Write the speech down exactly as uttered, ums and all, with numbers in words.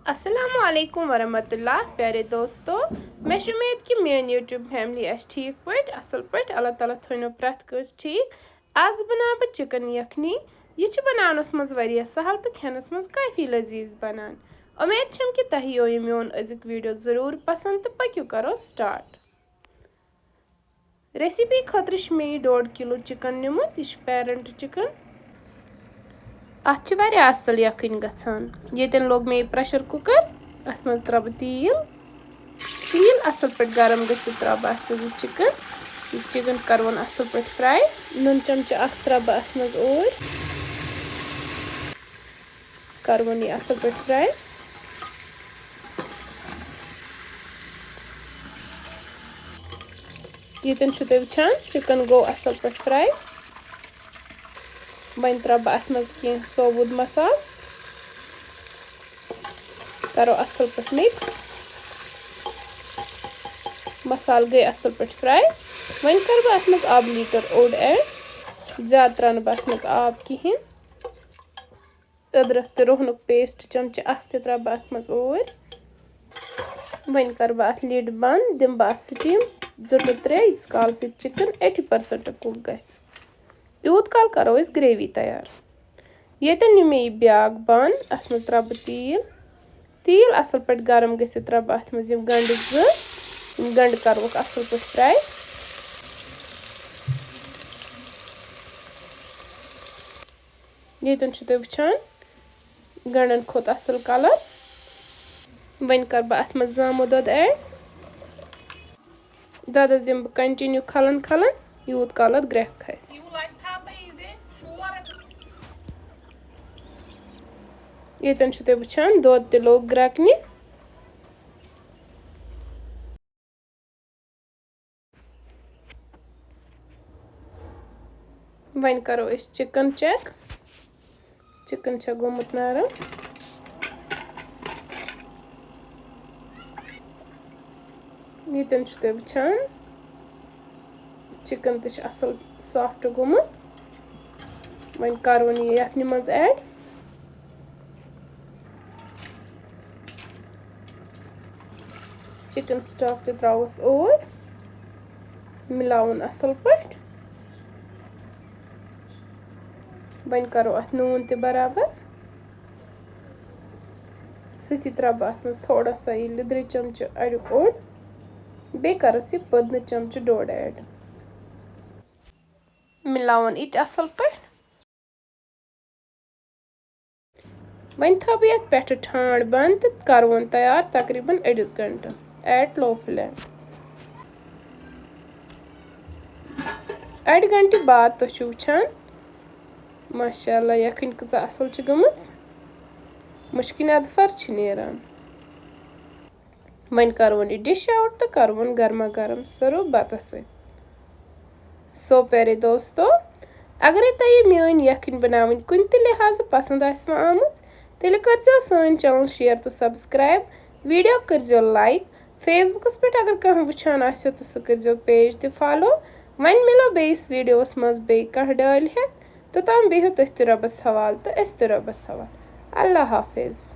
السلام علیکم ورحمۃ اللہ۔ پیارے دوستو، مےٚ چھِ اُمید کہِ میٛٲنۍ YouTube family آسہِ ٹھیٖک پٲٹھۍ، اَصٕل پٲٹھۍ۔ اللہ تعالیٰ تھٲینو پرٛٮ۪تھ کٲنٛسہِ ٹھیٖک۔ آز بَناوٕ بہٕ chicken یَکھنی۔ یہِ چھِ بَناونَس منٛز واریاہ سَہَل تہٕ کھٮ۪نَس منٛز کافی لٔزیٖز بَنان۔ اُمید چھَم کہِ تۄہہِ یِیو یہِ میون أزیُک video ضروٗر پَسنٛد، تہٕ پٔکِو کَرو start۔ Recipe خٲطرٕ چھُ مےٚ یہِ ڈوٚڈ کِلوٗ chicken نیُمُت۔ یہِ چھُ parent chicken۔ اَتھ چھِ واریاہ اَصٕل یَکھٕنۍ گژھان۔ ییٚتٮ۪ن لوٚگ مےٚ یہِ pressure cooker۔ اَتھ منٛز ترٛاوٕ بہٕ تیٖل۔ تیٖل اَصٕل پٲٹھۍ گرم گٔژھِتھ ترٛاوٕ بہٕ اَتھ منٛز یہِ chicken۔ یہِ chicken کَرٕ وۄنۍ اَصٕل پٲٹھۍ fry۔ نُن چمچہٕ اَکھ ترٛاوٕ بہٕ اَتھ منٛز اوٗرۍ۔ کَرٕ وۄنۍ یہِ اَصٕل پٲٹھۍ fry۔ ییٚتٮ۪ن چھِو تُہۍ وٕچھان، chicken گوٚو اَصٕل پٲٹھۍ fry۔ وۄنۍ ترٛاوٕ بہٕ اَتھ منٛز کینٛہہ ثوبوٗت مصالہٕ۔ کَرو اَصٕل پٲٹھۍ mix۔ مصالہٕ گٔے اَصٕل پٲٹھۍ fry۔ وۄنۍ کَرٕ بہٕ اَتھ منٛز آبہٕ litre اوٚڑ add۔ زیادٕ ترٛاوٕ نہٕ بہٕ اَتھ منٛز آب کِہیٖنۍ۔ أدرَک تہٕ رُہنُک paste چمچہٕ اَکھ تہِ ترٛاوٕ بہٕ اَتھ منٛز اوٗرۍ۔ وۄنۍ کَرٕ بہٕ اَتھ lid بنٛد، دِمہٕ بہٕ اَتھ steam زٕ to ترٛےٚ، ییٖتِس کالَس یہِ chicken eighty percent cook گژھِ۔ یوٗت کال کَرو أسۍ gravy تیار۔ ییٚتٮ۪ن نیوٗ مےٚ یہِ بیٛاکھ بانہٕ، اَتھ منٛز ترٛاوٕ بہٕ تیٖل۔ تیٖل اَصٕل پٲٹھۍ گرم گٔژھِتھ ترٛاوٕ بہٕ اَتھ منٛز یِم گنٛڈٕ زٕ۔ یِم گنٛڈٕ کَرٕ ووکھ اَصٕل پٲٹھۍ fry۔ ییٚتٮ۪ن چھِو تُہۍ وٕچھان، گنٛڈَن کھوٚت اَصٕل colour۔ وۄنۍ کَرٕ بہٕ اَتھ منٛز زامُت دۄد add۔ دۄدَس دِمہٕ بہٕ continue کھَلَن کھَلَن، یوٗت کال اَتھ گرٛٮ۪کھ کھَسہِ۔ ییٚتٮ۪ن چھِو تُہۍ وٕچھان، دۄد تہِ لوٚگ گرٛٮ۪کنہِ۔ وۄنۍ کَرو أسۍ chicken check۔ Chicken چھا گوٚمُت نرم۔ ییٚتٮ۪ن چھِو تُہۍ وٕچھان، chicken تہِ چھُ اَصٕل soft گوٚمُت۔ وۄنۍ کَرون یہِ یَکھنہِ منٛز add۔ Chicken stock تہِ ترٛاووس اوٗرۍ، مِلاوُن اَصٕل پٲٹھۍ۔ وۄنۍ کَرو اَتھ نوٗن تہِ برابر۔ سۭتی ترٛاوٕ بہٕ اَتھ منٛز تھوڑا سا یہِ لیٚدرِ چمچہٕ اَڑیُک اوٚڑ۔ بیٚیہِ کَرَس یہِ پٔدنہٕ چمچہٕ ڈوٚڈ add۔ مِلاوُن یہِ تہِ اَصٕل پٲٹھۍ۔ وۄنۍ تھاوٕ بہٕ یَتھ پٮ۪ٹھٕ ٹھانٛڈ بنٛد تہٕ کَرٕ وۄنۍ تیار تقریٖباً أڑِس گھنٹَس at low flame۔ اَڑِ گھنٹہِ بعد تُہۍ چھِو وٕچھان، ماشاء اللہ، یَکھٕنۍ کۭژاہ اَصٕل چھِ گٔمٕژ۔ مُشکِنۍ اَدفر چھِ نیران۔ وۄنۍ کَرون یہِ dish out تہٕ کَرون گرما گرم serve بَتَس سۭتۍ۔ So پیارے دوستو، اگرے تۄہہِ یہِ میٲنۍ یَکھٕنۍ بَناوٕنۍ کُنہِ تہِ لحاظہٕ پسنٛد آسہِ وۄنۍ آمٕژ، تیٚلہِ کٔرزیٚو سٲنۍ channel share تہٕ subscribe، video کٔرزیٚو like، Facebookس پٮ۪ٹھ اگر کانٛہہ وٕچھان آسیٚو تہٕ سُہ کٔرزیٚو page تہِ follow۔ وۄنۍ مِلو بیٚیِس videoس منٛز بیٚیہِ کانٛہہ ڈٲلۍ ہٮ۪تھ۔ توٚتام بِہِو تُہۍ تہِ رۄبَس حوالہٕ تہٕ أسۍ تہِ رۄبَس حوالہٕ۔ اللہ حافظ۔